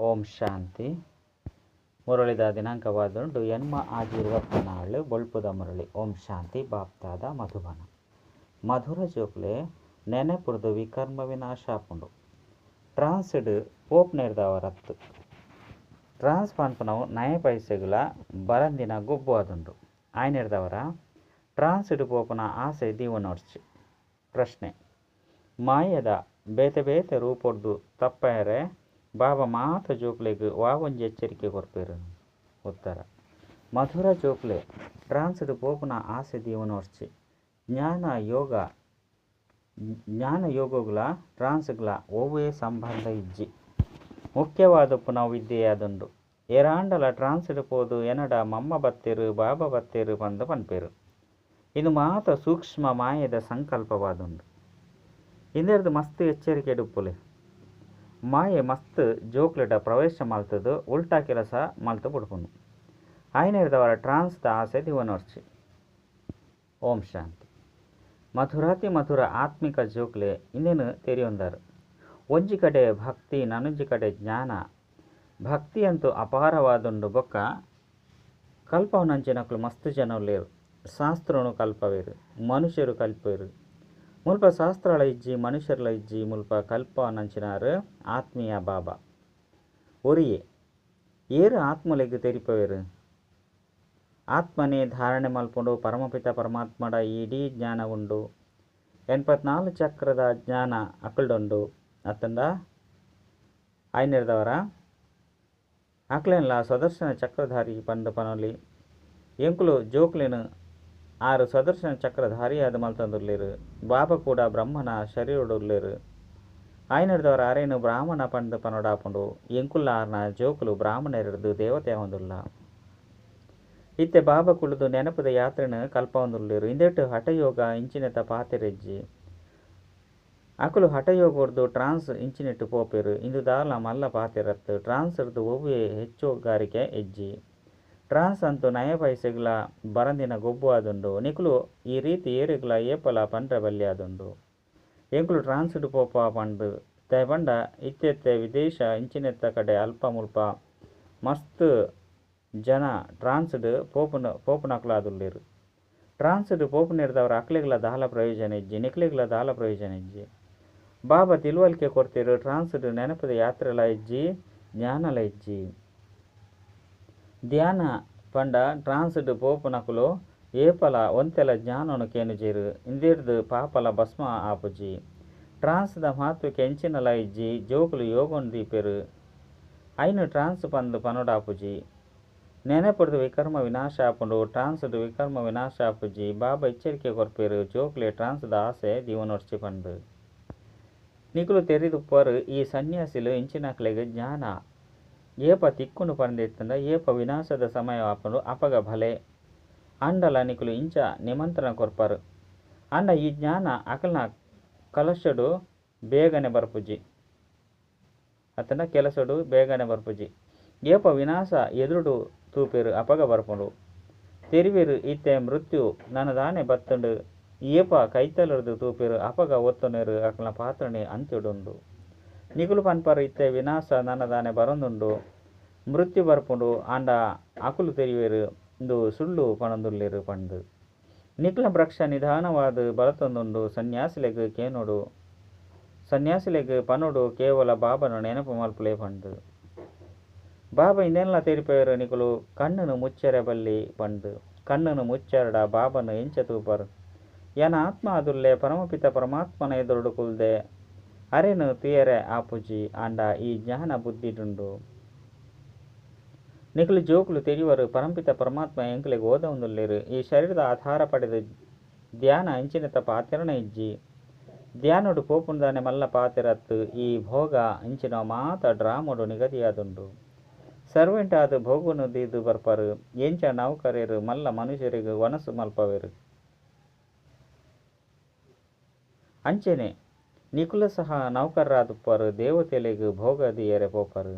ಓಂ ಶಾಂತಿ. ಮುರಳಿದ ದಿನಾಂಕವಾದುಂಡು ಎನ್ಮ ಆಜಿ 24 ಬೊಳ್ಪುದ ಮುರಳಿ. ಓಂ ಶಾಂತಿ. ಬಾಪ್ತಾದ ಮಧುಬನ. ಮಧುರ ಜೋಕ್ಲೆ ನೆನೆಪುರ್ದು ವಿಕರ್ಮ ವಿನಾಶಾಪುಂಡು. ಟ್ರಾನ್ಸ್ಡ್ ಪೋಪ್ನೆರ್ದವರತ್ತು ಟ್ರಾನ್ಸ್ ಪನ್ಪುನವು ನಯ ಪೈಸೆಗಳ ಬರಂದಿನ ಗೊಬ್ಬು ಆದುಂಡು. ಆಯ್ನೆರ್ದವರ ಟ್ರಾನ್ಸ್ಡ್ ಪೋಪುನ ಆಸೆ ದೀವನೋರ್ಚಿ. ಪ್ರಶ್ನೆ: ಮಾಯದ ಬೇತೆ ಬೇತೆ ರೂಪೊಡ್ದು ತಪ್ಪಾಯೆರೆ ಬಾಬಾ ಮಾತ ಜೋಕ್ಲೆಗ್ ವಾ ಒಂಜಿ ಎಚ್ಚರಿಕೆ ಕೊರ್ಪೆರ್? ಉತ್ತರ: ಮಧುರ ಜೋಕ್ಲೆ, ಟ್ರಾನ್ಸ್ಡ್ ಪೋಪುನ ಆಸೆ ದೀವನೋರ್ಚಿ. ಜ್ಞಾನ ಯೋಗ ಜ್ಞಾನ ಯೋಗಗ್ಲ ಟ್ರಾನ್ಸ್ಗ್ಲ ಒವ್ವೇ ಸಂಬಂಧ ಇಜ್ಜಿ. ಮುಖ್ಯವಾದುಪ್ಪುನವು ವಿದ್ಯೆಯಾದುಂಡು. ಏರಾಂಡಲ ಟ್ರಾನ್ಸ್ಡ್ ಪೋದು ಎನಡ ಮಮ್ಮ ಬತ್ತೆರ್, ಬಾಬಾ ಬತ್ತೆರ್ ಪಂದ್ ಪನ್ಪೆರ್. ಇಂದು ಮಾತ ಸೂಕ್ಷ್ಮ ಮಾಯೆದ ಸಂಕಲ್ಪವಾದುಂಡು. ಇಂದೆರ್ದ್ ಮಸ್ತ್ ಎಚ್ಚರಿಕೆಡ್ ಉಪ್ಪುಲೆ. ಮಾಯೆ ಮಸ್ತ್ ಜೋಕ್ಲೆಡ ಪ್ರವೇಶ ಮಲ್ತುದು ಉಲ್ಟಾ ಕೆಲಸ ಮಲ್ತ್ ಬುಡ್ಪುನು. ಆಯ್ನೆರ್ದವರ ಟ್ರಾನ್ಸ್ದ ಆಸೆ ದೀವೊನೊರ್ಚಿ. ಓಂ ಶಾಂತಿ. ಮಧುರಾತಿ ಮಧುರ ಆತ್ಮಿಕ ಜೋಕ್ಲೆ ಇಂದೆನ್ ತೆರಿಯೊಂದಾರ್. ಒಂಜಿ ಕಡೆ ಭಕ್ತಿ, ನನೊಂಜಿ ಕಡೆ ಜ್ಞಾನ. ಭಕ್ತಿ ಅಂತೂ ಅಪಾರವಾದುಂಡು. ಬೊಕ್ಕ ಕಲ್ಪವನಂಚಿನಕುಲು ಮಸ್ತ್ ಜನ ಉಲ್ಲೆರ್. ಶಾಸ್ತ್ರನು ಕಲ್ಪವೆರ್, ಮನುಷ್ಯರು ಕಲ್ಪೆರ್. ಮುಲ್ಪ ಶಾಸ್ತ್ರಲ ಇಜ್ಜಿ, ಮನುಷ್ಯರ್ಲ ಇಜ್ಜಿ. ಮುಲ್ಪ ಕಲ್ಪವನಂಚಿನಾರ್ ಆತ್ಮೀಯ ಬಾಬಾ ಒರಿಯೇ. ಏರ್ ಆತ್ಮಲೆಗ್ ತೆರಿಪವೆರ್? ಆತ್ಮನೇ ಧಾರಣೆ ಮಲ್ಪುಂಡು. ಪರಮಪಿತ ಪರಮಾತ್ಮಡ ಇಡೀ ಜ್ಞಾನ ಉಂಡು. 84 ಚಕ್ರದ ಜ್ಞಾನ ಅಕಲ್ಡುಂಡು ಅತ್ತಂಡ. ಆಯ್ನೆರ್ದವರ ಅಕ್ಲೆನ್ಲ ಸ್ವದರ್ಶನ ಚಕ್ರಧಾರಿ ಪಂದ್ ಪನೊಲಿ. ಎಂಕುಲು ಜೋಕ್ಲೆನ್ ಆರು ಸ್ವದರ್ಶನ ಚಕ್ರಧಾರಿಯಾದ್ ಮಲ್ತೊಂದುಲ್ಲೆರ್. ಬಾಬಾ ಕೂಡ ಬ್ರಹ್ಮನ ಶರೀರೊಡುಲ್ಲೆರ್. ಆಯ್ನೆರ್ದವರ ಅರೇನು ಬ್ರಾಹ್ಮಣ ಪಂದ್ ಪನೊಡಾಪುಂಡು. ಎಂಕುಲ್ಲ ಆರ್ನ ಜೋಕುಲು ಬ್ರಾಹ್ಮಣರೆರ್ದ್ ದೇವತೆ ಆವೊಂದುಲ್ಲ. ಇತ್ತೆ ಬಾಬಾ ಕುಲ್ಲುದು ನೆನಪುದ ಯಾತ್ರೆನ್ ಕಲ್ಪವೊಂದುಲ್ಲೆರ್. ಇಂದೆಟ್ ಹಠಯೋಗ ಇಂಚಿನೆತ ಪಾತೆರಿಜ್ಜಿ. ಅಕುಲು ಹಠಯೋಗರ್ದು ಟ್ರಾನ್ಸ್ ಇಂಚಿನೆಟ್ ಪೋಪೆರ್. ಇಂದು ದಾಲ ಮಲ್ಲ ಪಾತೆರತ್ತ್. ಟ್ರಾನ್ಸ್ರ್ದ್ ಒವ್ವೇ ಹೆಚ್ಚುಗಾರಿಕೆ ಇಜ್ಜಿ. ಟ್ರಾನ್ಸ್ ಅಂತೂ ನಯ ಪೈಸೆಗ್ಲಾ ಬರಂದಿನ ಗೊಬ್ಬು ಆದುಂಡು. ನಿಕುಲು ಈ ರೀತಿ ಏರೆಗ್ಲಾ ಏಪಲಾ ಪಂಡ್ರೆ ಬಲ್ಲಿಯಾದುಂಡು, ಎಂಕುಲು ಟ್ರಾನ್ಸ್ಡ್ ಪೋಪ ಪಂದ್. ದಾಯೆ ಪಂಡ ಇತ್ತೆ ವಿದೇಶ ಇಂಚಿನೆತ್ತ ಕಡೆ ಅಲ್ಪ ಮುಲ್ಪ ಮಸ್ತ್ ಜನ ಟ್ರಾನ್ಸ್ಡ್ ಪೋಪುನ ಪೋಪುನಕುಲಾದುಲ್ಲೆರ್. ಟ್ರಾನ್ಸ್ಡ್ ಪೋಪುನೆರ್ದವರ ಅಕ್ಲೆಗ್ಲ ದಾಲ ಪ್ರಯೋಜನ ಇಜ್ಜಿ, ನಿಕ್ಲೆಗ್ಲ ದಾಲ ಪ್ರಯೋಜನ ಇಜ್ಜಿ. ಬಾಬಾ ತಿಳುವಳಿಕೆ ಕೊರ್ತೆರ್, ಟ್ರಾನ್ಸ್ಡ್ ನೆನಪುದ ಯಾತ್ರೆಲ ಇಜ್ಜಿ, ಜ್ಞಾನಲ ಇಜ್ಜಿ. ಧ್ಯಾನ ಪಂಡ ಟ್ರಾನ್ಸ್ಡ್ ಪೋಪುನಕುಲು ಏಪಲ ಒಂತೆಲ ಜ್ಞಾನೊನು ಕೇನುಜೆರ್. ಇಂದೆರ್ದ್ ಪಾಪಲ ಭಸ್ಮ ಆಪುಜಿ. ಟ್ರಾನ್ಸ್ದ ಮಹತ್ವಕ್ಕೆ ಎಂಚಿನಲ ಇಜ್ಜಿ. ಜೋಕುಲು ಯೋಗನ್ ದೀಪೆರ್, ಐನ್ ಟ್ರಾನ್ಸ್ ಪಂದ್ ಪನೊಡಾಪುಜಿ. ನೆನಪುರ್ದ್ ವಿಕರ್ಮ ವಿನಾಶ ಆಪುಂಡು. ಟ್ರಾನ್ಸ್ಡ್ ವಿಕರ್ಮ ವಿನಾಶ ಆಪುಜಿ. ಬಾಬಾ ಎಚ್ಚರಿಕೆ ಕೊರ್ಪೆರ್, ಜೋಕ್ಲೆ ಟ್ರಾನ್ಸ್ದ ಆಸೆ ದೀವೊನೊರ್ಚಿ ಪಂದ್. ನಿಕುಲು ತೆರಿದುಪ್ಪರ್, ಈ ಸನ್ಯಾಸಿಲು ಇಂಚಿನಕ್ಲೆಗ್ ಜ್ಞಾನ ಏಪ ತಿಕ್ಕುಂಡು ಪಂದಿತ್ತುಂಡ ಏಪ ವಿನಾಶದ ಸಮಯ ಆಪುಂಡು ಅಪಗ ಭಲೆ ಆಂಡಲ ನಿಕುಲು ಇಂಚ ನಿಮಂತ್ರಣ ಕೊರ್ಪರ್. ಆಂಡ ಈ ಜ್ಞಾನ ಅಕಲ್ನ ಕಲಶಡ್ ಬೇಗನೆ ಬರ್ಪುಜಿ ಅತ್ತಂಡ ಕೆಲಸಡ್ ಬೇಗನೆ ಬರ್ಪುಜಿ. ಏಪ ವಿನಾಶ ಎದುರುಡು ತೂಪೆರ್ ಅಪಗ ಬರ್ಪುಂಡು. ತೆರಿವೆರ್ ಇತ್ತೆ ಮೃತ್ಯು ನನದಾನೆ ಬತ್ತುಂಡು. ಏಪ ಕೈತಲುರ್ದು ತೂಪೆರ್ ಅಪಗ ಒತ್ತೊನೆರ್ ಅಕಲ್ನ ಪಾತ್ರನೇ ಅಂತ್ಯಡುಂಡು. ನಿಕುಲು ಪನ್ಪರ್ ಇತ್ತೆ ವಿನಾಶ ನನದಾನೆ ಬರೊಂದುಂಡು, ಮೃತ್ಯು ಬರ್ಪುಂಡು. ಆಂಡ ಅಕುಲು ತೆರಿವೆರ್ ಇಂದು ಸುಳ್ಳು ಪನೊಂದುಲ್ಲೆರ್ ಪಂದ್. ನಿಕ್ಲೆನ ವೃಕ್ಷ ನಿಧಾನವಾದ್ ಬಲತೊಂದುಂಡು. ಸನ್ಯಾಸಿಲೆಗ್ ಕೇನೊಡು, ಸನ್ಯಾಸಿಲೆಗ್ ಪನೊಡು ಕೇವಲ ಬಾಬನ ನೆನಪು ಮಲ್ಪುಲೆ ಪಂದ್. ಬಾಬಾ ಇಂದೆನ್ಲ ತೆರಿಪವೆರ್, ನಿಕುಲು ಕಣ್ಣುನು ಮುಚ್ಚರೆ ಬಲ್ಲಿ ಪಂದ್. ಕಣ್ಣುನು ಮುಚ್ಚರಡ ಬಾಬನ ಎಂಚ ತೂಪರ್? ಯಾನ್ ಆತ್ಮ ಆದುಲ್ಲೆ, ಪರಮಪಿತ ಪರಮಾತ್ಮನ ಎದುರುಡು ಕುಲ್ದೆ. ಅರೆನ್ ತೂಯೆರೆ ಆಪುಜಿ. ಆಂಡ ಈ ಜ್ಞಾನ ಬುದ್ಧಿಡುಂಡು. ನಿಕುಲು ಜೋಕುಲು ತೆರಿವರು ಪರಮಪಿತ ಪರಮಾತ್ಮ ಎಂಕ್ಲೆಗ್ ಓದವೊಂದುಲ್ಲೆರ್. ಈ ಶರೀರದ ಆಧಾರ ಪಡೆದ್ ಧ್ಯಾನ ಇಂಚಿನೆತ ಪಾತೆರನೇ ಇಜ್ಜಿ. ಧ್ಯಾನೊಡು ಪೋಪುಂದಾನೆ ಮಲ್ಲ ಪಾತೆರತ್ತ್. ಈ ಭೋಗ ಇಂಚಿನವು ಮಾತ ಡ್ರಾಮಡ್ ನಿಗದಿಯಾದುಂಡು. ಸರ್ವೆಂಟ್ ಆದ್ ಭೋಗನು ದೀದ್ ಬರ್ಪರ್. ಎಂಚ ನೌಕರೆರ್ ಮಲ್ಲ ಮನುಷ್ಯೆರೆಗ್ ವನಸ್ ಮಲ್ಪವೆರ್ ಅಂಚನೆ ನಿಕುಲು ಸಹ ನೌಕರರಾದುಪ್ಪರ್, ದೇವತೆಲೆಗ್ ಭೋಗ ದೀಯೆರೆ ಪೋಪರ್.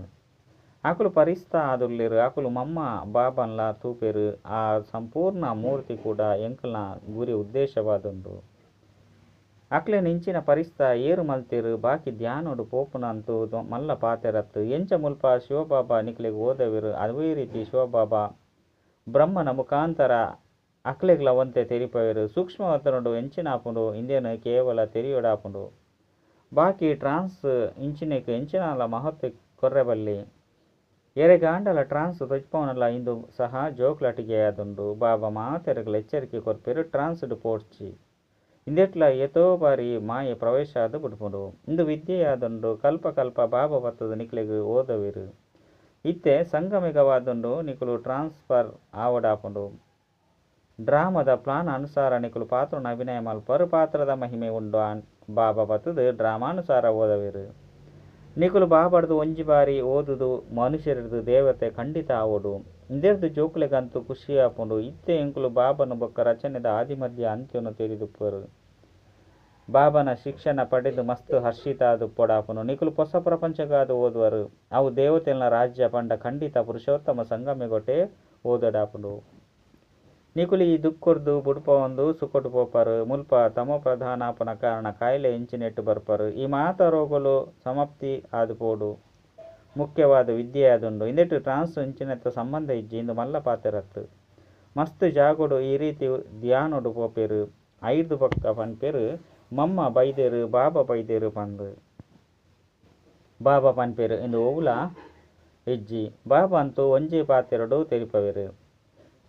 ಅಕುಲು ಫರಿಷ್ಠಾ ಆದುಲ್ಲೆರ್. ಅಕುಲು ಮಮ್ಮ ಬಾಬಾನ್ಲ ತೂಪೆರ್. ಆ ಸಂಪೂರ್ಣ ಮೂರ್ತಿ ಕೂಡ ಎಂಕಲ್ನ ಗುರಿ ಉದ್ದೇಶವಾದುಂಡು. ಅಕ್ಲೆನ್ ಇಂಚಿನ ಪರಿಸ್ತಾ ಏರ್ ಮಲ್ತೆರ್? ಬಾಕಿ ಧ್ಯಾನೊಡು ಪೋಪುನ ಅಂತೂ ಮಲ್ಲ ಪಾತೆರತ್ತ್. ಎಂಚ ಮುಲ್ಪ ಶಿವಬಾಬಾ ನಿಕಲೆಗ್ ಓದಾವೆರ್ ಅವ್ವೇ ರೀತಿ ಶಿವಬಾಬಾ ಬ್ರಹ್ಮನ ಮುಖಾಂತರ ಅಕ್ಲೆಗ್ಲಾ ಒಂತೆ ತೆರಿಪಾವೆರ್. ಸೂಕ್ಷ್ಮವತನೊಡು ಎಂಚಿನ ಆಪುಂಡು ಇಂದೆನ್ ಕೇವಲ ತೆರಿಯೊಡಾಪುಂಡು. ಬಾಕಿ ಟ್ರಾನ್ಸ್ ಇಂಚಿನೆಕ್ ಎಂಚಿನಾಂಡಲ ಮಹತ್ವ ಕೊರ್ರೆ ಬಲ್ಲಿ. ಏರೆಗಾಂಡಲ ಟ್ರಾನ್ಸ್ ತೋಜಿಪಾವುನಲ ಇಂದು ಸಹ ಜೋಕುಲಾಟಿಕೆಯಾದುಂಡು. ಬಾಬಾ ಮಾತೆರೆಗ್ಲಾ ಎಚ್ಚರಿಕೆ ಕೊರ್ಪೆರ್ ಟ್ರಾನ್ಸ್ಡ್ ಪೋಡ್ಚಿ. ಇಂದೆಟ್ಲಾ ಏತೋ ಬಾರಿ ಮಾಯೆ ಪ್ರವೇಶ ಆದ್ ಬುಡ್ಪುಂಡು. ಇಂದು ವಿದ್ಯೆಯಾದುಂಡು. ಕಲ್ಪ ಕಲ್ಪ ಬಾಬಾ ಬತ್ತುದು ನಿಕಲೆಗ್ ಓದವೆರ್. ಇತ್ತೆ ಸಂಗಮಯುಗವಾದುಂಡು ನಿಕುಲು ಟ್ರಾನ್ಸ್ಫರ್ ಆವೊಡಾಪುಂಡು. ಡ್ರಾಮದ ಪ್ಲಾನ್ ಅನುಸಾರ ನಿಕುಲು ಪಾತ್ರೊನ್ ಅಭಿನಯ ಮಲ್ಪರು. ಪಾತ್ರದ ಮಹಿಮೆ ಉಂಡು. ಬಾಬಾ ಬತ್ತುದು ಡ್ರಾಮಾನುಸಾರ ಓದವೆರ್. ನಿಕುಲು ಬಾಬಾರ್ದು ಒಂಜಿ ಬಾರಿ ಓದುದು ಮನುಷ್ಯರ್ದು ದೇವತೆ ಖಂಡಿತ ಆವೊಡು. ಇಂದೆರ್ದ್ ಜೋಕುಲೆಗಂತೂ ಖುಷಿ ಆಪುಂಡು. ಇತ್ತೆ ಎಂಕುಲು ಬಾಬನ ಬೊಕ್ಕ ರಚನೆದ ಆದಿ ಮಧ್ಯ ಅಂತ್ಯನು ತೆರಿದುಪ್ಪರು. ಬಾಬನ ಶಿಕ್ಷಣ ಪಡೆದು ಮಸ್ತ್ ಹರ್ಷಿತ ಆದುಪ್ಪೊಡಾಪುಂಡು. ನಿಕುಲು ಪೊಸ ಪ್ರಪಂಚಗಾದ್ ಓದುವರು. ಅವು ದೇವತೆಲ್ನ ರಾಜ್ಯ ಪಂಡ ಖಂಡಿತ ಪುರುಷೋತ್ತಮ ಸಂಗಮಯುಗಟೇ ಓದೊಡಾಪುಂಡು. ನಿಕುಲು ಈ ದುಃಖೊರ್ದು ಬುಡ್ಪಾವೊಂದು ಸುಖೊಡು ಪೋಪರು. ಮುಲ್ಪ ತಮೋಪ್ರಧಾನ ಆಪುನ ಕಾರಣ ಕಾಯಿಲೆ ಇಂಚಿನೆಟ್ ಬರ್ಪರು. ಈ ಮಾತ ರೋಗಲು ಸಮಾಪ್ತಿ ಆದ್ ಪೋಡು. ಮುಖ್ಯವಾದ ವಿದ್ಯೆಯಾದುಂಡು. ಇಂದೆಟ್ ಟ್ರಾನ್ಸ್ ಇಂಚಿನೆತ್ತ ಸಂಬಂಧ ಇಜ್ಜಿ. ಇಂದು ಮಲ್ಲ ಪಾತೆರತ್ತ್. ಮಸ್ತ್ ಜಾಗೊಡು ಈ ರೀತಿ ಧ್ಯಾನೊಡು ಪೋಪೆರ್. ಐರ್ದ್ ಬೊಕ್ಕ ಪನ್ಪೆರ್ ಮಮ್ಮ ಬೈದೆರ್ ಬಾಬಾ ಬೈದೆರ್ ಪಂದ್. ಬಾಬಾ ಪನ್ಪೆರ್ ಇಂದು ಒವ್ಲಾ ಇಜ್ಜಿ. ಬಾಬಾ ಅಂತೂ ಒಂಜೇ ಪಾತೆರೊಡು ತೆರಿಪಾವೆರ್.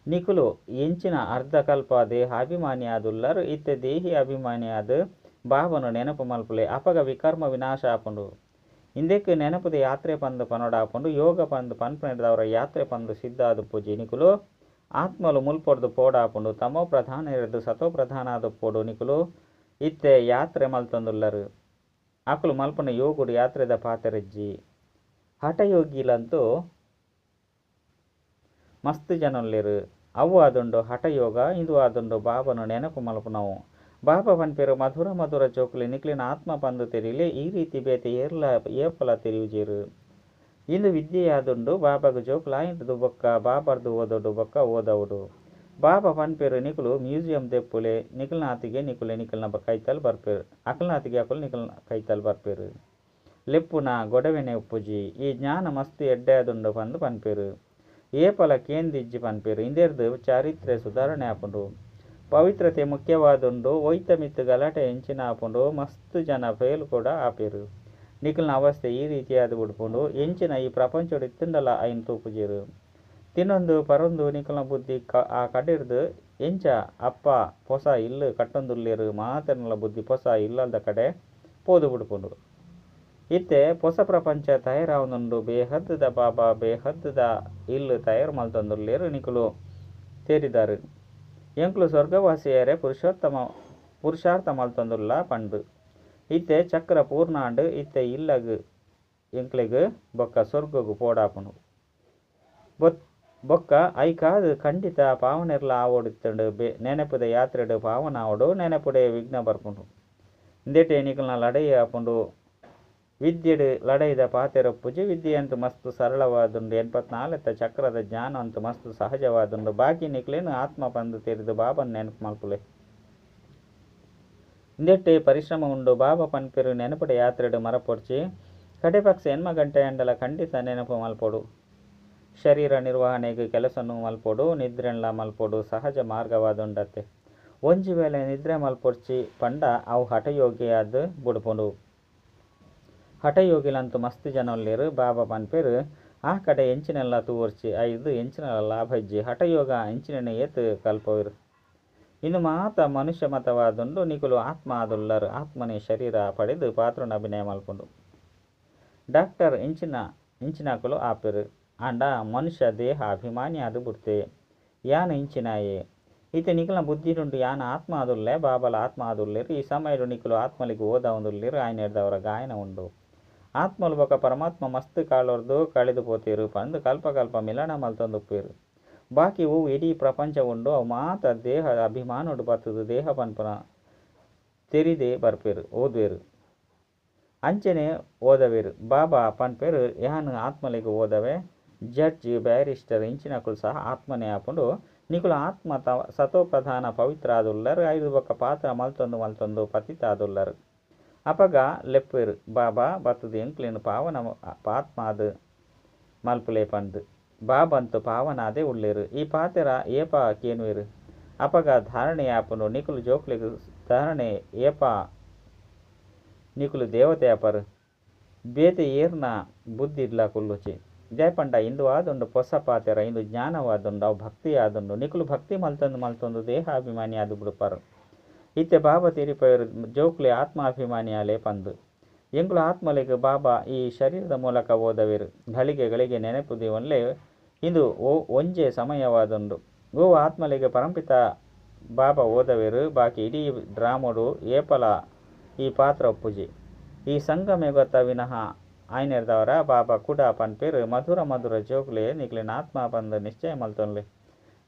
ನಿಕುಲು ಎಂಚಿನ ಅರ್ಧಕಲ್ಪ ದೇಹಾಭಿಮಾನಿಯಾದುಲ್ಲರ್. ಇತ್ತೆ ದೇಹಿ ಅಭಿಮಾನಿಯಾದ್ ಬಾಬಾನ ನೆನಪು ಮಲ್ಪುಲೆ. ಅಪಗ ವಿಕರ್ಮ ವಿನಾಶ ಆಪುಂಡು. ಇಂದೆಕ್ ನೆನಪುದ ಯಾತ್ರೆ ಪಂದ್ ಪನೊಡಾಪುಂಡು. ಯೋಗ ಪಂದ್ ಪನ್ಪುನೆಡ್ದಾವರ ಯಾತ್ರೆ ಪಂದ್ ಸಿದ್ಧ ಆದುಪ್ಪುಜಿ. ನಿಕುಲು ಆತ್ಮಲು ಮುಲ್ಪಡ್ದ್ ಪೋವಡಾಪುಂಡು. ತಮೋಪ್ರಧಾನರ್ದ್ ಸತೋಪ್ರಧಾನ ಆದುಪ್ಪೊಡು. ನಿಕುಲು ಇತ್ತೆ ಯಾತ್ರೆ ಮಲ್ತೊಂದುಲ್ಲರ್. ಅಕುಲು ಮಲ್ಪುನ ಯೋಗಡ್ ಯಾತ್ರೆದ ಪಾತೆರ ಇಜ್ಜಿ. ಹಠಯೋಗಿಲಂತೂ ಮಸ್ತ್ ಜನ ಉಲ್ಲೆರ್. ಅವ್ವು ಆದುಂಡು ಹಠಯೋಗ ಇಂದು ಆದುಂಡು ಬಾಬಾನ ನೆನಪು ಮಲ್ಪುನವು. ಬಾಬಾ ಪನ್ಪೆರ್ ಮಧುರ ಮಧುರ ಜೋಕುಲೆ ನಿಕ್ಲೆನ ಆತ್ಮ ಪಂದ್ ತೆರಿಲೆ. ಈ ರೀತಿ ಬೇತೆ ಏರ್ಲಾ ಏಪಲಾ ತೆರಿಯುಜೆರ್. ಇಂದು ವಿದ್ಯೆಯಾದುಂಡು. ಬಾಬಾಗ್ ಜೋಕುಲಾಯಿರ್ದ್ ಬೊಕ್ಕ ಬಾಬಾರ್ದು ಓದೊಡು ಬೊಕ್ಕ ಓದವೊಡು. ಬಾಬಾ ಪನ್ಪೆರ್ ನಿಕುಲು ಮ್ಯೂಸಿಯಂ ದೆಪ್ಪುಲೆ ನಿಕಲ್ನಾತಿಗೆ ನಿಕುಲು ನಿಕಲ್ನ ಕೈತಲ್ ಬರ್ಪೆರ್. ಅಕಲ್ನಾತಿಗೆ ಅಕುಲು ನಿಕಲ್ನ ಕೈತಲ್ ಬರ್ಪೆರ್. ಲೆಪ್ಪುನ ಗೊಡವೆನೆ ಉಪ್ಪುಜಿ. ಈ ಜ್ಞಾನ ಮಸ್ತ್ ಎಡ್ಡೆ ಆದುಂಡು ಪಂದ್ ಪನ್ಪೆರ್. ಏಪಲ ಕೇಂದಿಜ್ಜಿ ಪನ್ಪೆರ್. ಇಂದೆರ್ದ್ ಚಾರಿತ್ರ್ಯ ಸುಧಾರಣೆ ಆಪುಂಡು. ಪವಿತ್ರತೆ ಮುಖ್ಯವಾದುಂಡು. ಒಯ್ತ ಮಿತ್ತ್ ಗಲಾಟೆ ಎಂಚಿನ ಆಪುಂಡು. ಮಸ್ತ್ ಜನ ಫೇಲ್ ಕೂಡ ಆಪೆರ್. ನಿಕಲ್ನ ಅವಸ್ಥೆ ಈ ರೀತಿಯಾದ್ ಬುಡ್ಪುಂಡು. ಎಂಚಿನ ಈ ಪ್ರಪಂಚೊಡು ಇತ್ತುಂಡಲ ಐನ್ ತೂಪುಜೆರ್. ತಿನೊಂದು ಪರೊಂದು ನಿಕಲ್ನ ಬುದ್ಧಿ ಆ ಕಡೆರ್ದ್ ಎಂಚ ಅಪ್ಪ ಪೊಸ ಇಲ್ಲ್ ಕಟ್ಟೊಂದುಲ್ಲೆರ್ ಮಾತೆರ್ನಲ ಬುದ್ಧಿ ಪೊಸ ಇಲ್ಲಲ್ದ ಕಡೆ ಪೋದು ಬುಡ್ಪುಂಡು. ಇತ್ತೆ ಪೊಸ ಪ್ರಪಂಚ ತಯಾರಾವೊಂದುಂಡು. ಬೇಹದ್ದ ಬಾಬಾ ಬೇಹದ್ದ ಇಲ್ಲ್ ತಯಾರು ಮಲ್ತೊಂದುಲ್ಲೆರ್ ನಿಕುಲು ತೆರಿದಾರ್. ಎಂಕುಲು ಸ್ವರ್ಗವಾಸಿಯಾಯೆರೆ ಪುರುಷೋತ್ತಮ ಪುರುಷಾರ್ಥ ಮಲ್ತೊಂದುಲ್ಲ ಪಂದ್. ಇತ್ತೆ ಚಕ್ರ ಪೂರ್ಣ ಆಂಡ್. ಇತ್ತೆ ಇಲ್ಲಗ್ ಎಂಕ್ಲೆಗ್ ಬೊಕ್ಕ ಸ್ವರ್ಗಗ್ ಪೋಡಾಪುಂಡು. ಬೊಕ್ಕ ಐಕಾದ್ ಖಂಡಿತ ಪಾವನೆರ್ಲ ಆವೊಡಿತ್ತುಂಡು. ನೆನಪುದ ಯಾತ್ರೆಡ್ ಪಾವನ ಆವೊಡು. ನೆನಪುಡೆ ವಿಘ್ನ ಬರ್ಪುಂಡು. ಇಂದೆಟೇ ನಿಕಲ್ನ ಲಡಯಿ ಆಪುಂಡು. ವಿದ್ಯೆಡ್ ಲಡಾಯಿದ ಪಾತೆರ ಉಪ್ಪುಜಿ. ವಿದ್ಯೆ ಅಂತೂ ಮಸ್ತ್ ಸರಳವಾದುಂಡು. 84 ಚಕ್ರದ ಜ್ಞಾನ ಅಂತೂ ಮಸ್ತ್ ಸಹಜವಾದುಂಡು. ಬಾಕಿ ನಿಕ್ಲೆನ್ ಆತ್ಮ ಪಂದ್ ತೆರಿದು ಬಾಬಾನ ನೆನಪು ಮಲ್ಪುಲೆ. ಇಂದೆಟೇ ಪರಿಶ್ರಮ ಉಂಡು. ಬಾಬಾ ಪನ್ಪೆರ್ ನೆನಪುದ ಯಾತ್ರೆಡ್ ಮರಪೊಡ್ಚಿ. ಕಡೆಪಕ್ಷ 8 ಗಂಟೆ ಆಂಡಲ ಖಂಡಿತ ನೆನಪು ಮಲ್ಪೊಡು. ಶರೀರ ನಿರ್ವಹಣೆಗ್ ಕೆಲಸನ್ ಮಲ್ಪೊಡು ನಿದ್ರೆನ್ಲಾ ಮಲ್ಪೊಡು. ಸಹಜ ಮಾರ್ಗವಾದುಂಡತ್ತೆ. ಒಂಜಿ ವೇಳೆ ನಿದ್ರೆ ಮಲ್ಪೊಡ್ಚಿ ಪಂಡ ಅವು ಹಠಯೋಗಿಯಾದ್ ಬುಡ್ಪುಂಡು. ಹಠಯೋಗಿಲಂತೂ ಮಸ್ತ್ ಜನ ಉಲ್ಲೆರ್. ಬಾಬಾ ಪನ್ಪೆರ್ ಆ ಕಡೆ ಎಂಚಿನೆಲ್ಲ ತೂವೊಡ್ಚಿ. ಐರ್ದ್ ಎಂಚಿನಲ ಲಾಭ ಇಜ್ಜಿ. ಹಠಯೋಗ ಇಂಚಿನೆನ್ ಏತ್ ಕಲ್ಪವೆರ್. ಇಂದು ಮಾತ ಮನುಷ್ಯ ಮತವಾದುಂಡು. ನಿಕುಲು ಆತ್ಮ ಆದುಲ್ಲರ್. ಆತ್ಮನೇ ಶರೀರ ಪಡೆದು ಪಾತ್ರೊನ್ ಅಭಿನಯ ಮಲ್ಪುಂಡು. ಡಾಕ್ಟರ್ ಇಂಚಿನಕುಲು ಆಪೆರ್. ಆಂಡ ಮನುಷ್ಯ ದೇಹ ಅಭಿಮಾನಿ ಆದ್ ಬುಡ್ತೆ. ಯಾನ್ ಇಂಚಿನಾಯೆ. ಇತ್ತೆ ನಿಕಲ್ನ ಬುದ್ಧಿಡುಂಡು ಯಾನ್ ಆತ್ಮ ಆದುಲ್ಲೆ ಬಾಬಾಲ ಆತ್ಮ ಆದುಲ್ಲೆರ್. ಈ ಸಮಯಡ್ ನಿಕುಲು ಆತ್ಮಲೆಗ್ ಓದಾವೊಂದುಲ್ಲೆರ್. ಆಯಿನೆಡ್ದಾವರ ಗಾಯನ ಉಂಡು. ಆತ್ಮಲು ಬೊಕ್ಕ ಪರಮಾತ್ಮ ಮಸ್ತ್ ಕಾಲೊರ್ದು ಕಳೆದು ಪೋತೆರ್ ಪಂದ್ ಕಲ್ಪ ಕಲ್ಪ ಮಿಲನ ಮಲ್ತೊಂದುಪ್ಪುವೆರ್. ಬಾಕಿ ಒವು ಇಡೀ ಪ್ರಪಂಚ ಉಂಡು ಅವು ಮಾತ ದೇಹ ಅಭಿಮಾನೊಡು ಬತ್ತುದು ದೇಹ ಪನ್ಪುನ ತೆರಿದೇ ಬರ್ಪೆರ್ ಓದುವೆರ್. ಅಂಚನೆ ಓದವೆರ್. ಬಾಬಾ ಪನ್ಪೆರ್ ಯಾನ್ ಆತ್ಮಲೆಗ್ ಓದವೆ. ಜಡ್ಜ್ ಬ್ಯಾರಿಸ್ಟರ್ ಇಂಚಿನಕುಲು ಸಹ ಆತ್ಮನೇ ಆಪುಂಡು. ನಿಕುಲು ಆತ್ಮ ಸತೋಪ್ರಧಾನ ಪವಿತ್ರ ಆದುಲ್ಲರ್, ಐರ್ದ್ ಬೊಕ್ಕ ಪಾತ್ರ ಮಲ್ತೊಂದು ಮಲ್ತೊಂದು ಪತಿತ ಆದುಲ್ಲರ್. ಅಪಗ ಲೆಪ್ಪುವೆರ್, ಬಾಬಾ ಬತ್ತುದು ಎಂಕ್ಲೆನ್ ಪಾವನ ಆತ್ಮ ಆದ್ ಮಲ್ಪುಲೆ ಪಂದ್. ಬಾಬಂತು ಪಾವನಾದೆ ಉಲ್ಲೆರ್. ಈ ಪಾತೆರ ಏಪ ಕೇನುವೆರ್. ಅಪಗ ಧಾರಣೆ ಆಪುಂಡು. ನಿಕುಲು ಜೋಕ್ಲೆಗ್ ಧಾರಣೆ ಏಪ ನಿಕುಲು ದೇವತೆ ಆಪರ್. ಬೇತೆ ಏರ್ನ ಬುದ್ಧಿಡ್ಲಾ ಕುಲ್ಲುಜಿ. ದಾಯೆ ಪಂಡ ಇಂದು ಆದುಂಡು ಪೊಸ ಪಾತೆರ, ಇಂದು ಜ್ಞಾನವಾದುಂಡು, ಅವು ಭಕ್ತಿ ಆದುಂಡು. ನಿಕುಲು ಭಕ್ತಿ ಮಲ್ತೊಂದು ಮಲ್ತೊಂದು ದೇಹಾಭಿಮಾನಿ ಆದ್ ಬುಡ್ಪರ್. ಇತ್ತೆ ಬಾಬಾ ತೆರಿಪಾಯೆರ್ ಜೋಕ್ಲೆ ಆತ್ಮಾಭಿಮಾನಿ ಆಲೆ ಪಂದ್. ಎಂಕುಲು ಆತ್ಮಲೆಗ್ ಬಾಬಾ ಈ ಶರೀರದ ಮೂಲಕ ಓದವೆರ್. ಗಳಿಗೆ ಗಳಿಗೆ ನೆನಪು ದೀವೊನ್ಲೆ ಇಂದು ಒಂಜೇ ಸಮಯವಾದುಂಡು. ಓ ಆತ್ಮಲೆಗ್ ಪರಂಪಿತ ಬಾಬಾ ಓದವೆರ್, ಬಾಕಿ ಇಡೀ ಡ್ರಾಮೊಡು ಏಪಲ ಈ ಪಾತ್ರ ಉಪ್ಪುಜಿ. ಈ ಸಂಗಮಯುಗತ ವಿನಃ ಆಯಿನೆರ್ದಾವರ ಬಾಬಾ ಕುಡ ಪನ್ಪೆರ್ ಮಧುರ ಮಧುರ ಜೋಕ್ಲೆ ನಿಕ್ಲೆನ ಆತ್ಮ ಪಂದ್ ನಿಶ್ಚಯ ಮಲ್ತೊನ್ಲೆ.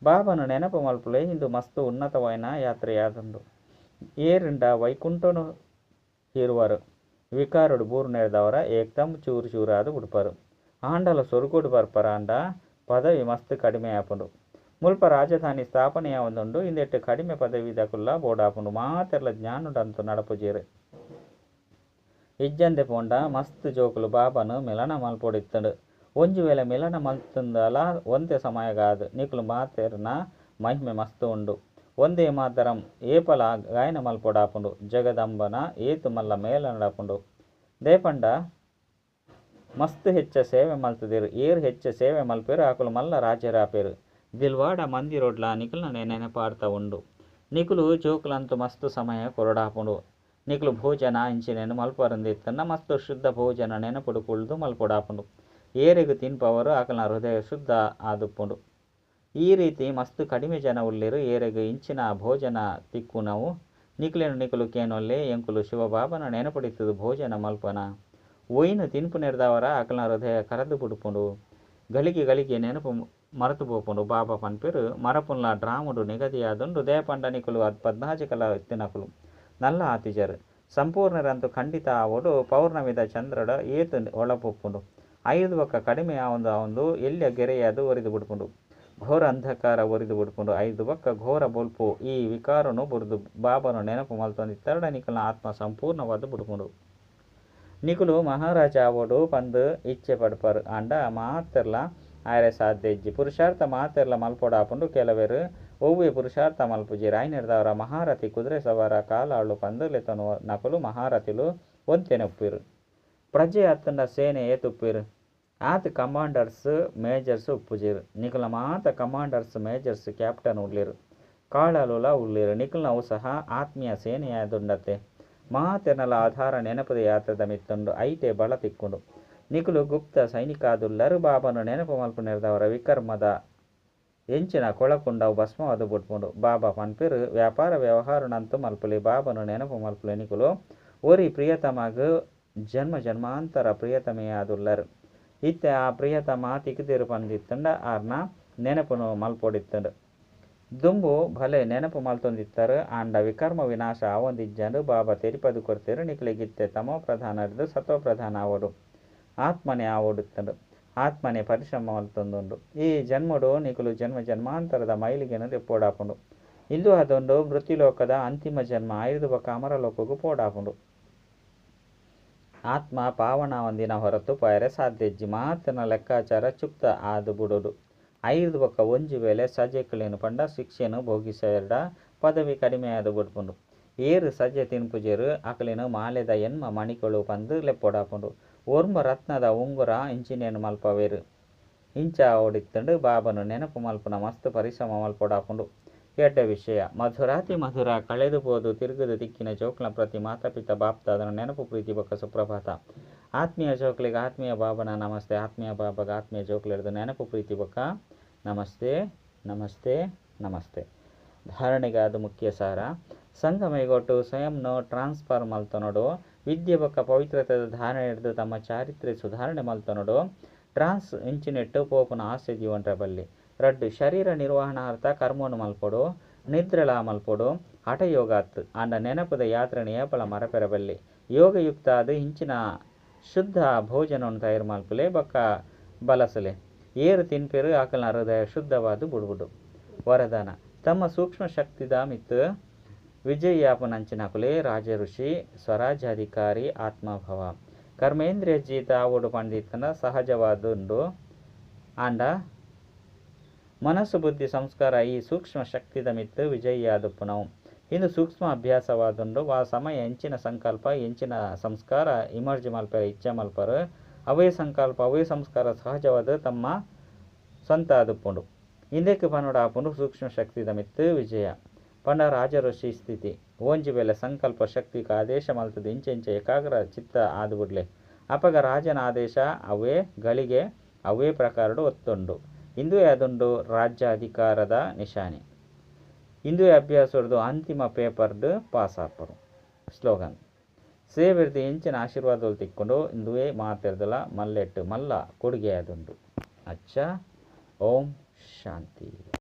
ಬಾಬಾನ ನೆನಪು ಮಲ್ಪುಲೆ ಇಂದು ಮಸ್ತ್ ಉನ್ನತವಾಯಿನ ಯಾತ್ರೆಯಾದುಂಡು. ಏರಿಂಡ ವೈಕುಂಠನು ಹೀರುವರು. ವಿಕಾರಡು ಬೂರ್ನೆರ್ದಾವರ ಏಕ್ದಮ್ ಚೂರು ಚೂರಾದ್ ಬುಡ್ಪರ್. ಆಂಡಲ ಸೊರ್ಗೊಡು ಬರ್ಪರ್ ಆಂಡ ಪದವಿ ಮಸ್ತ್ ಕಡಿಮೆ ಆಪುಂಡು. ಮುಲ್ಪ ರಾಜಧಾನಿ ಸ್ಥಾಪನೆ ಆವೊಂದುಂಡು. ಇಂದೆಟ್ ಕಡಿಮೆ ಪದವಿದಕುಲ್ಲ ಬೋಡಾಪುಂಡು. ಮಾತೆರ್ಲ ಜ್ಞಾನಡಂತು ನಡಪುಜೆರ್. ಇಜ್ಜಂದೆ ಪೋಂಡ ಮಸ್ತ್ ಜೋಕುಲು ಬಾಬಾನ ಮಿಲನ ಮಲ್ಪೊಡಿತ್ತುಂಡು. ಒಂಜಿ ವೇಳೆ ಮಿಲನ ಮಲ್ತುಂಡಲ ಒಂತೆ ಸಮಯಗಾದ್ ನಿಕುಲು ಮಾತೆರ್ನ ಮಹಿಮೆ ಮಸ್ತ್ ಉಂಡು. ವಂದೇ ಮಾತರಂ ಏಪಲ ಗಾಯನ ಮಲ್ಪೊಡಾಪುಂಡು. ಜಗದಂಬನ ಏತ್ ಮಲ್ಲ ಮೇಳ ನಡಪುಂಡು. ದಾಯೆ ಪಂಡ ಮಸ್ತ್ ಹೆಚ್ಚ ಸೇವೆ ಮಲ್ತುದೆರ್. ಏರ್ ಹೆಚ್ಚ ಸೇವೆ ಮಲ್ಪೆರ್ ಅಕುಲು ಮಲ್ಲ ರಾಜೆರಾಪೆರ್. ದಿಲ್ವಾಡ ಮಂದಿರೊಡ್ಲಾ ನಿಕಲ್ನನೇ ನೆನಪಾರ್ಥ ಉಂಡು. ನಿಕುಲು ಜೋಕುಲಂತು ಮಸ್ತ್ ಸಮಯ ಕೊರೊಡಾಪುಂಡು. ನಿಕುಲು ಭೋಜನ ಇಂಚಿನೆನ್ ಮಲ್ಪರಂದಿತ್ತುಂಡ ಮಸ್ತ್ ಶುದ್ಧ ಭೋಜನ ನೆನಪುಡು ಕುಲ್ದು ಮಲ್ಪೊಡಾಪುಂಡು. ಏರೆಗ್ ತಿನ್ಪವರ್ ಅಕಲ್ನ ಹೃದಯ ಶುದ್ಧ ಆದುಪ್ಪುಂಡು. ಈ ರೀತಿ ಮಸ್ತ್ ಕಡಿಮೆ ಜನ ಉಲ್ಲೆರ್ ಏರೆಗ್ ಇಂಚಿನ ಭೋಜನ ತಿಕ್ಕುನವು. ನಿಕುಲೆನ್ ನಿಕುಲು ಕೇನೊನ್ಲೆ ಎಂಕುಲು ಶಿವಬಾಬನ ನೆನಪುಡಿತ್ತುದು ಭೋಜನ ಮಲ್ಪನ. ಒಯಿನ್ ತಿನ್ಪುನೆರ್ದಾವರ ಅಕಲ್ನ ಹೃದಯ ಕರದ್ ಬುಡ್ಪುಂಡು. ಗಳಿಗೆ ಗಳಿಗೆ ನೆನಪು ಮರತು ಪೋಪುಂಡು. ಬಾಬಾ ಪನ್ಪೆರ್ ಮರಪುನ್ಲ ಡ್ರಾಮಡ್ ನಿಗದಿಯಾದುಂಡು. ದಾಯೆ ಪಂಡ ನಿಕುಲು ಪದ್ನಾಜಿ ಕಲ ಇತ್ತಿನಕುಲು ನಲ್ಲ ಆತಿಜರ್. ಸಂಪೂರ್ಣರಂತೂ ಖಂಡಿತ ಆವೊಡು. ಪೌರ್ಣಮಿದ ಚಂದ್ರಡ ಏತ್ ಹೊಳಪು ಉಪ್ಪುಂಡು. ಐರ್ದ್ ಬೊಕ್ಕ ಕಡಿಮೆ ಆವೊಂದು ಆವೊಂದು ಎಲ್ಯ ಗೆರೆಯಾದ್ ಒರಿದು ಬುಡ್ಪುಂಡು. ಘೋರ ಅಂಧಕಾರ ಒರಿದು ಬುಡ್ಪುಂಡು. ಐರ್ದ್ ಬೊಕ್ಕ ಘೋರ ಬೊಲ್ಪು ಈ ವಿಕಾರನು ಬುಡ್ದು ಬಾಬಾನ ನೆನಪು ಮಲ್ತೊಂದಿತ್ತರ್ಡ ನಿಕಲ್ನ ಆತ್ಮ ಸಂಪೂರ್ಣವಾದ್ ಬುಡ್ಪುಂಡು. ನಿಕುಲು ಮಹಾರಾಜ ಆವೊಡು ಪಂದ್ ಇಚ್ಛೆ ಪಡ್ಪರ್. ಆಂಡ ಮಾತೆರ್ಲಾ ಆಯೆರೆ ಸಾಧ್ಯ ಇಜ್ಜಿ. ಪುರುಷಾರ್ಥ ಮಾತೆರ್ಲಾ ಮಲ್ಪೊಡಾಪುಂಡು. ಕೆಲವೆರ್ ಒವ್ವೇ ಪುರುಷಾರ್ಥ ಮಲ್ಪುಜೆರ್. ಆಯಿನೆರ್ದಾವರ ಮಹಾರಥಿ ಕುದುರೆ ಸವಾರ ಕಾಲಾಳು ಪಂದ್ ಲೆತ್ತೊನುನಕುಲು ಮಹಾರಥಿಲು ಒಂತೆನೆ ಉಪ್ಪುವೆರ್. ಪ್ರಜೆ ಅತ್ತುಂಡ ಸೇನೆ ಏತ್ ಉಪ್ಪುವೆರ್. ಆತ್ ಕಮಾಂಡರ್ಸ್ ಮೇಜರ್ಸ್ ಉಪ್ಪುಜೆರ್. ನಿಕಲ್ನ ಮಾತ ಕಮಾಂಡರ್ಸ್ ಮೇಜರ್ಸ್ ಕ್ಯಾಪ್ಟನ್ ಉಲ್ಲೆರ್. ಕಾಲಾಳುಲ ಉಲ್ಲೆರ್. ನಿಕಲ್ನವು ಸಹ ಆತ್ಮೀಯ ಸೇನೆಯಾದುಂಡತ್ತೆ. ಮಾತೆರ್ನಲ ಆಧಾರ ನೆನಪುದ ಯಾತ್ರೆದ ಮಿತ್ತ್ ಉಂಡು. ಅಯಿಟೇ ಬಲ ತಿಕ್ಕುಂಡು. ನಿಕುಲು ಗುಪ್ತ ಸೈನಿಕಾದುಲ್ಲರ್. ಬಾಬಾನ ನೆನಪು ಮಲ್ಪುನೆರ್ದಾವರ ವಿಕರ್ಮದ ಎಂಚಿನ ಕೊಳಕುಂಡು ಅವು ಭಸ್ಮವಾದ್ ಬುಡ್ಪುಂಡು. ಬಾಬಾ ಪನ್ಪೆರ್ ವ್ಯಾಪಾರ ವ್ಯವಹಾರನಂತೂ ಮಲ್ಪುಲೆ ಬಾಬಾನ ನೆನಪು ಮಲ್ಪುಲೆ. ನಿಕುಲು ಒರಿ ಪ್ರಿಯತಮಗ್ ಜನ್ಮ ಜನ್ಮಾಂತರ ಪ್ರಿಯತಮೆಯಾದುಲ್ಲರ್. ಇತ್ತೆ ಆ ಪ್ರಿಯತಮ ತಿಕ್ದೆರ್ ಪಂದಿತ್ತುಂಡ ಆರ್ನ ನೆನಪುನು ಮಲ್ಪೊಡಿತ್ತುಂಡು. ದುಂಬು ಭಲೆ ನೆನಪು ಮಲ್ತೊಂದಿತ್ತರ್. ಆಂಡ ವಿಕರ್ಮ ವಿನಾಶ ಆವೊಂದಿಜ್ಜಾಂಡ್. ಬಾಬಾ ತೆರಿಪಾದ್ ಕೊರ್ತೆರ್ ನಿಕಲೆಗ್ ಇತ್ತೆ ತಮೋಪ್ರಧಾನರ್ದ್ ಸತೋಪ್ರಧಾನ ಆವೊಡು. ಆತ್ಮನೇ ಆವೊಡಿತ್ತುಂಡು. ಆತ್ಮನೇ ಪರಿಶ್ರಮ ಮಲ್ತೊಂದುಂಡು. ಈ ಜನ್ಮಡು ನಿಕುಲು ಜನ್ಮ ಜನ್ಮಾಂತರದ ಮೈಲಿಗೆನ್ ದೆಪ್ಪೊಡಾಪುಂಡು. ಇಂದು ಆದುಂಡು ಮೃತ್ಯುಲೋಕದ ಅಂತಿಮ ಜನ್ಮ. ಐರ್ದ್ ಬೊಕ್ಕ ಅಮರಲೋಕಗ್ ಪೋಡಾಪುಂಡು. ಆತ್ಮ ಪಾವನಾವಂದಿನ ಹೊರತು ಪೋಯೆರೆ ಸಾಧ್ಯ ಇಜ್ಜಿ. ಮಾತೆರ್ನ ಲೆಕ್ಕಾಚಾರ ಚುಕ್ತ ಆದ್ ಬುಡೊಡು. ಐರ್ದ್ ಬೊಕ್ಕ ಒಂಜಿ ವೇಳೆ ಸಜೆಕುಲೆನ್ ಪಂಡ ಶಿಕ್ಷೆನ್ ಭೋಗಿಸಯೆರ್ಡ ಪದವಿ ಕಡಿಮೆ ಆದ್ ಬುಡ್ಪುಂಡು. ಏರ್ ಸಜೆ ತಿನ್ಪುಜೆರ್ ಅಕಲೆನ್ ಮಾಲೆದ ಎಣ್ಮ ಮಣಿಕುಲು ಪಂದ್ ಲೆಪ್ಪೊಡಾಪುಂಡು. ಒರ್ಂಬ ರತ್ನದ ಉಂಗುರ ಇಂಚಿನೆನ್ ಮಲ್ಪಾವೆರ್. ಇಂಚ ಆವೊಡಿತ್ತುಂಡು. ಬಾಬಾನ ನೆನಪು ಮಲ್ಪುನ ಮಸ್ತ್ ಪರಿಶ್ರಮ ಮಲ್ಪೊಡಾಪುಂಡು. ಎಡ್ಡೆ ವಿಷಯ. ಮಧುರಾತಿ ಮಧುರ ಕಳೆದು ಪೋದು ತಿರುಗುದು ತಿಕ್ಕಿನ ಜೋಕ್ಲೆನ ಪ್ರತಿ ಮಾತಾ-ಪಿತಾ ಬಾಪ್ದಾದನ ನೆನಪು ಪ್ರೀತಿ ಬೊಕ್ಕ ಸುಪ್ರಭಾತ. ಆತ್ಮೀಯ ಜೋಕ್ಲೆಗ್ ಆತ್ಮೀಯ ಬಾಬನ ನಮಸ್ತೆ. ಆತ್ಮೀಯ ಬಾಬಾಗ ಆತ್ಮೀಯ ಜೋಕ್ಲೆಡ್ದ್ ನೆನಪು ಪ್ರೀತಿ ಬೊಕ್ಕ ನಮಸ್ತೆ ನಮಸ್ತೆ ನಮಸ್ತೆ. ಧಾರಣೆಗಾದ್ ಮುಖ್ಯ ಸಾರ. ಸಂಗಮಯುಗೊಟ್ಟು ಸ್ವಯಂನು ಟ್ರಾನ್ಸ್ಫರ್ ಮಲ್ತೊನೊಡು. ವಿದ್ಯೆ ಬೊಕ್ಕ ಪವಿತ್ರತೆದ ಧಾರಣೆಡ್ದ್ ತಮ್ಮ ಚಾರಿತ್ರ್ಯ ಸುಧಾರಣೆ ಮಲ್ತೊನೊಡು. ಟ್ರಾನ್ಸ್ ಇಂಚಿನೆಟ್ಟ್ ಪೋಪುನ ಆಸೆ ದೀವೊನ್ರೆ ಬಲ್ಲಿ. ರಡ್ಡ್ ಶರೀರ ನಿರ್ವಹಣಾರ್ಥ ಕರ್ಮೊನು ಮಲ್ಪೊಡು. ನಿದ್ರೆಲಾ ಮಲ್ಪೊಡು. ಹಠಯೋಗ ಅತ್ತ್. ಆಂಡ ನೆನಪುದ ಯಾತ್ರೆನ್ ಏಪಲ ಮರಪೆರೆ ಬಲ್ಲಿ. ಯೋಗಯುಕ್ತ ಆದ್ ಇಂಚಿನ ಶುದ್ಧ ಭೋಜನನ್ ತಯಾರ್ ಮಲ್ಪುಲೆ ಬೊಕ್ಕ ಬಲಸುಲೆ. ಏರ್ ತಿನ್ಪೆರ್ ಅಕಲ್ನ ಹೃದಯ ಶುದ್ಧವಾದ್ ಬುಡ್ಪುಂಡು. ವರದಾನ. ತಮ್ಮ ಸೂಕ್ಷ್ಮ ಶಕ್ತಿದ ಮಿತ್ತ್ ವಿಜಯಿ ಆಪುನಂಚಿನಕುಲೇ ರಾಜಋಷಿ, ಸ್ವರಾಜ್ಯಾಧಿಕಾರಿ ಆತ್ಮಭವ. ಕರ್ಮೇಂದ್ರಿಯ ಜೀತ ಆವೊಡು ಪಂಡಿತ್ತಂಡ ಸಹಜವಾದುಂಡು. ಆಂಡ ಮನಸ್ಸು ಬುದ್ಧಿ ಸಂಸ್ಕಾರ ಈ ಸೂಕ್ಷ್ಮ ಶಕ್ತಿದ ಮಿತ್ತ್ ವಿಜಯಿಯಾದುಪ್ಪುನವು. ಇಂದು ಸೂಕ್ಷ್ಮ ಅಭ್ಯಾಸವಾದುಂಡು. ವಾ ಸಮಯ ಎಂಚಿನ ಸಂಕಲ್ಪ ಎಂಚಿನ ಸಂಸ್ಕಾರ ಇಮರ್ಜಿ ಮಲ್ಪರೆ ಇಚ್ಛೆ ಮಲ್ಪರು ಅವೇ ಸಂಕಲ್ಪ ಅವೇ ಸಂಸ್ಕಾರ ಸಹಜವಾದ ತಮ್ಮ ಸ್ವಂತ ಆದುಪ್ಪುಂಡು. ಇಂದೆಕ್ ಪನೊಡಾಪುಂಡು ಸೂಕ್ಷ್ಮ ಶಕ್ತಿದ ಮಿತ್ತ್ ವಿಜಯ. ಪಂಡ ರಾಜಋಷಿ ಸ್ಥಿತಿ. ಒಂಜಿ ವೇಳೆ ಸಂಕಲ್ಪ ಶಕ್ತಿಗ್ ಆದೇಶ ಮಲ್ತುದು ಇಂಚ ಇಂಚ ಏಕಾಗ್ರ ಚಿತ್ತ ಆದ್ ಬುಡ್ಲೆ. ಅಪಗ ರಾಜನ ಆದೇಶ ಅವೇ ಗಳಿಗೆ ಅವೇ ಪ್ರಕಾರಡ್ ಒತ್ತುಂಡು. ಇಂದುವೇ ಆದುಂಡು ರಾಜ್ಯಾಧಿಕಾರದ ನಿಶಾನೆ. ಇಂದುವೇ ಅಭ್ಯಾಸೊಡ್ದು ಅಂತಿಮ ಪೇಪರ್ಡ್ ಪಾಸ್ ಆಪರು. ಸ್ಲೋಗನ್. ಸೇವೆರ್ದ್ ಎಂಚಿನ ಆಶೀರ್ವಾದಲು ತಿಕ್ಕುಂಡು ಇಂದುವೇ ಮಾತೆರ್ದಲ ಮಲ್ಲೆಟ್ ಮಲ್ಲ ಕೊಡುಗೆ ಆದುಂಡು. ಅಚ್ಚ ಓಂ ಶಾಂತಿ.